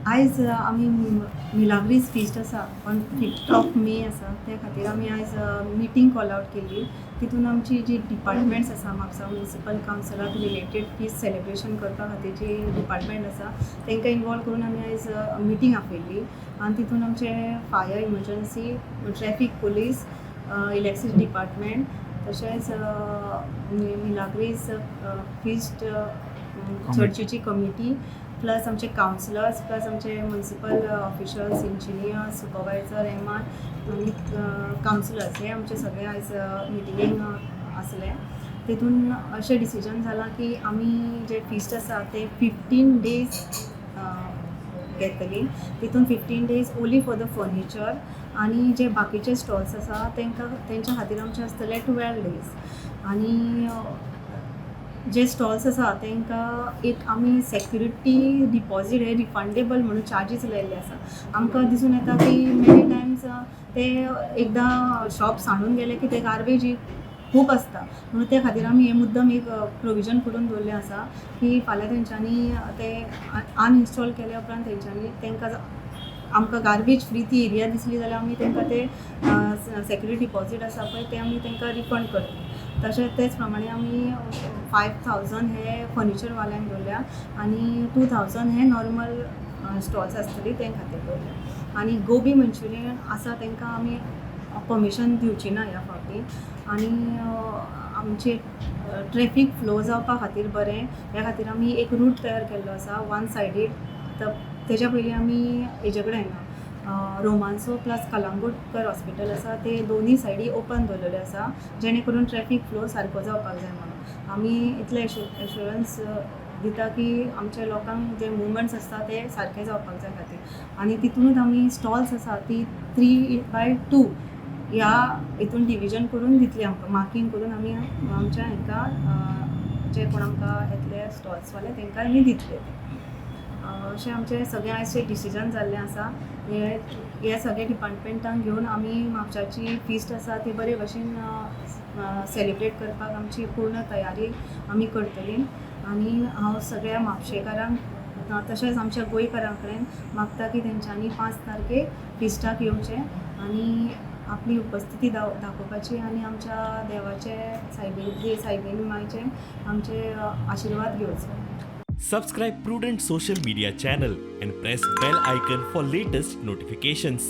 आयज आमी मिलाग्रीस फिस्ट आसा ऑन 5th of May आसा, त्या खातीर आमी आयज मिटींग कॉल आवट केल्ली. तितून आमची जी डिपार्टमेंट्स आसा, म्हापसा म्युनिसिपल कावन्सिलाक रिलेटेड फीस्ट सेलिब्रेशन करपा खातीर जी डिपार्टमेंट आसा, तांकां इनवॉल्व करून आमी आयज मिटींग आपयल्ली आनी तितून आमचे fire, emergency, traffic police, electricity department, तशेंच मिलाग्रीस फिस्ट चर्चीची कमिटी, प्लस आमचे कावन्सिलर्स, प्लस आमचे municipal officials, engineer, supervisor, MR आनी कावन्सिलर्स, हे आमचे सगळे आयज मिटिंगेक आसले. तितून अशें डिसिजन जालां की आमी जे फिस्ट आसा ते 15 डेज घेतली. तितून 15 days only for the furniture आनी जे बाकीचे स्टॉल्स आसा तांकां, तेंच्या खातीर आमचे आसतले 12 डेज. आनी जे स्टॉल्स आसा तांकां एक आमी सेक्युरिटी डिपॉजीट हे रिफंडेबल म्हणून चार्जीस लायिल्ले आसा. आमकां दिसून येता की मेनी टायम्स ते एकदां शॉप सांडून गेले की ते गार्बेज ही खूब आसता. म्हणून त्या खातीर आमी हे मुद्दम एक प्रोविजन करून दवरलें आसा की फाल्यां तेंच्यांनी ते अनइन्स्टॉल केल्या उपरांत तेंच्यांनी तांकां आमकां गार्बेज फ्री ती एरिया दिसली जाल्यार आमी तांकां ते सेक्युरिटी डिपॉजीट आसा पळय, ते आमी तांकां रिफंड करतले. तशेंच तेच प्रमाणे आमी 5,000 हे फर्निचरवाल्यांक दवरल्या आनी 2,000 हे नॉर्मल स्टॉल्स आसतली ते खातीर दवरल्या. आनी गोबी मंचुरियन आसा तांकां आमी परमिशन दिवची ना ह्या फावटी. आनी आमचे ट्रॅफीक फ्लो जावपा खातीर बरें ह्या खातीर आमी एक रूट तयार केल्लो आसा वन सायडीड. आतां तेज्या पयलीं आमी हेजे कडेन रोमांसो प्लस कलांगूटकर हॉस्पिटल आसा, ते दोनूय सायडी ओपन दवरलेले आसा, जेणे करून ट्रॅफीक फ्लो सारको जावपाक जाय म्हणून. आमी इतले एश्युरन्स दिता की आमच्या लोकांक जे मुवमेंट्स आसता ते सारके जावपाक जाय खातीर. आनी तितूनच आमी स्टॉल्स आसा ती 3 बाय 2 ह्या हितून डिविजन करून दितली. आमकां मार्कींग करून आमी आमच्या हांकां, जे कोण आमकां येतले स्टॉल्सवाले, तांकां आमी दितले. अशें आमचें सगळें आयज डिसिजन जाल्लें आसा. हे हे सगळे डिपार्टमेंटांक घेवन आमी म्हापशाची फिस्ट आसा ती बरे भशेन सेलिब्रेट करपाक आमची पूर्ण तयारी आमी करतली. आनी हांव सगळ्या म्हापशेकारांक तशेंच आमच्या गोंयकारां कडेन मागता की तेंच्यांनी 5 तारखेक फिस्टाक येवचें आनी आपली उपस्थिती दाखोवपाची आनी आमच्या देवाचे, सायबीण सायबीण मायचे आमचे आशिर्वाद घेवचो. Subscribe Prudent social media channel and press bell icon for latest notifications.